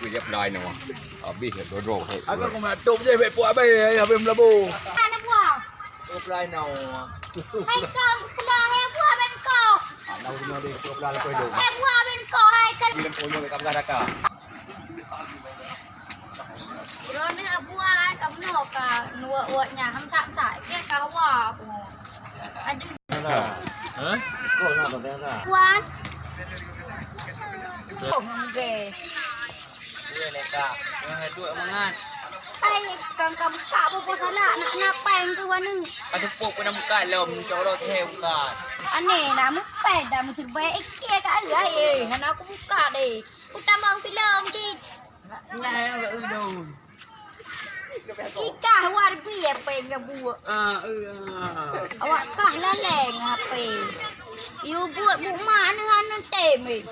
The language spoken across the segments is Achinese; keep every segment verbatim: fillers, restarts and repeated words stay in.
Dia pelai nama. Habis dah dodok. Aku kau nak tup je, baik puak baik, habis melabu. Anak buah. Kau pelai nama. Hai kau, pelai hai buah ben kau. Anak rumah dia, kau pelai lepas dong. Hai buah ben kau, hai kan. Bila kau nak kat belakang. Droeneuh buat ka bunoe ka nuwok-wok nyan, hamsak-hamsak, dia ka hawa aku. Aduh. Hah? Kuat. Oh, nggih. Iya, leka. Wah, dua mangat. Hai, kang ka buka buku salah, nak napai tu warna? Ka tepuk pun dah buka lom, cok rot saya buka. Aneh, dah mupet, dah mesti baik. Eh, kia ka ai, eh, hana aku buka deh. Utamong filem cit. Ikah luar biasa pengen buat. Ah, eh, ah. Awak kah laleng H P. You buat buk mak ni anu tem eh.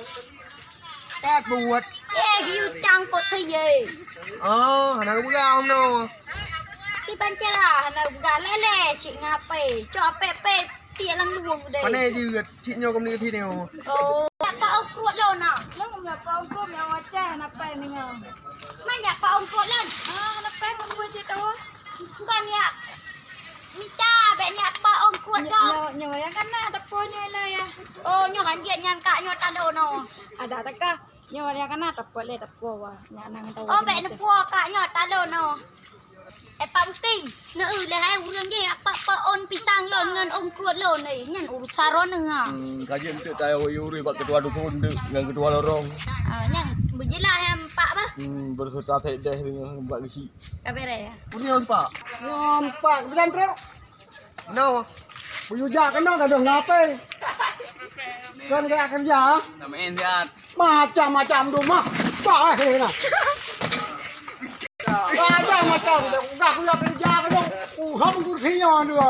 Kat buat. Eh, you cangkok saya. Oh, hana buka om no. Kiban cerah, hana buka lele cik ngapai. Cok pepet. Tiek lam luwong deh. Pane jeuet, cit nyoe keuneuk keuti nyoe. Oh, jak pak ongkrot lôn na. Lôn nyoe pak ongkrot nyang wacah napai ninga. Man jak pak ongkrot lôn. Ah, napai ngon buah cit tu? Bukan ya. Mita, bek nyak pak ongkrot dong. Nyoe, nyoe yang kana teupô nyoe lah ya. Oh, nyoe hanjeuet nyan kak nyoe talo no. Ada takah. Nyoe dia kana tapot lé tapot wah. Nyak nang tahu. Oh, bek neupot kak nyoe talo no. Eh, Pak Uting, neu lé hai ureueng jih apa pe ôn pisang lôn ngon ôn kruet lôn eh. Nyan urusan roh neu ha. Hmm, kaji entuk tayo yuri bak ketua dusun dek ngan ketua lorong. Ah, nyan beujila hai Pak bah. Hmm, berserta tek deh dengan buat gesi. Kabere ya. Punya Pak. Nampak betul truk. No. Buyuja kena gadoh ngape? Kan gaya kerja. Samain siat. Macam-macam tu mah. Cah eh nah. Macam-macam. Udah kuya kerja gadoh. Uham kursinya dua.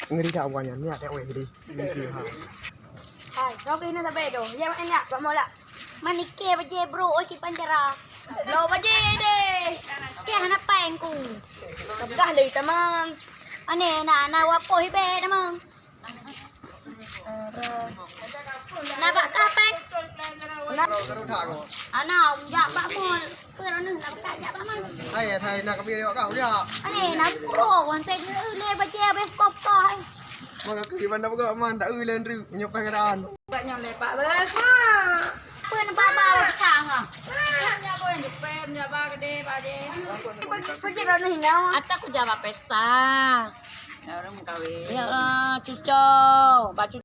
Ngeri tak bukannya niat tak weh jadi. Hai, kau kena sampai tu. Ya mak enak, buat molak. Manike baje bro, oi si panjara. Lo baje deh. Ke hana pengku. Dah lei tamang. Ane na na wapoh ibe tamang. Na bak kapeng. Ana ujak bak mall. Pun anu na bak jak bak mall. Hai hai na kabi lewat kau dia. Ane na bro wan pe le baje be kop kau. Maka kiri mana bego man tak ule ndru nyopeng keadaan. Banyak lepak beh. Pun baba sang ah. Nyak boh nyak pem nyak ba gede baje. Kau je dah ni nyawa. Ata ku jawab pesta. Orang kawin. Ya Allah, cucok. Baju